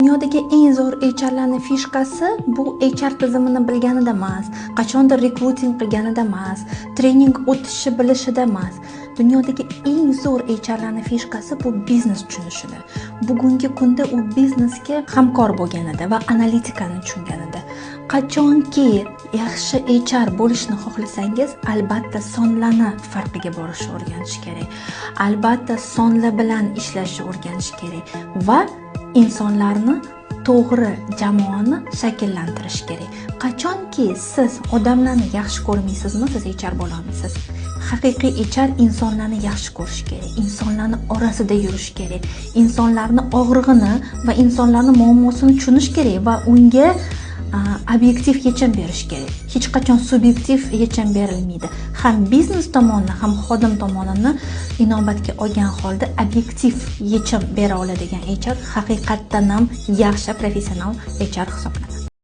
Dunyodagi eng zo'r HRlarni фишка si bu HR tizimini bilganida emas, qachondir rekruting qilganida emas, trening o'tishi bilishida emas. Dunyodagi eng zo'r HRlarni фишка si bu biznes tushunishida. Bugungi kunda u biznesga hamkor bo'lganida va analitikani tushunganida. Qachonki yaxshi HR bo'lishni xohlasangiz, albatta sonlarni farqiga borishni o'rganish kerak. Albatta sonlar bilan ishlashni o'rganish kerak va insonlarni, to'g'ri jamoani shakllantirish kerak. Qachonki siz odamlarni yaxshi ko'rmaysizmi, siz HR bo'la olmaysiz. Haqiqiy HR insonlarni yaxshi ko'rishi kerak, insonlarni orasida yurish kerak, insonlarni og'rig'ini va insonlarni muammosini tushunish kerak va unga obyektiv yechim berish kerak. Hech qachon subyektiv yechim berilmaydi. Ham biznes tomonni, ham xodim tomonini inobatga olgan holda obyektiv yechim bera oladigan HR haqiqatdan ham yaxshi professional HR hisoblanadi.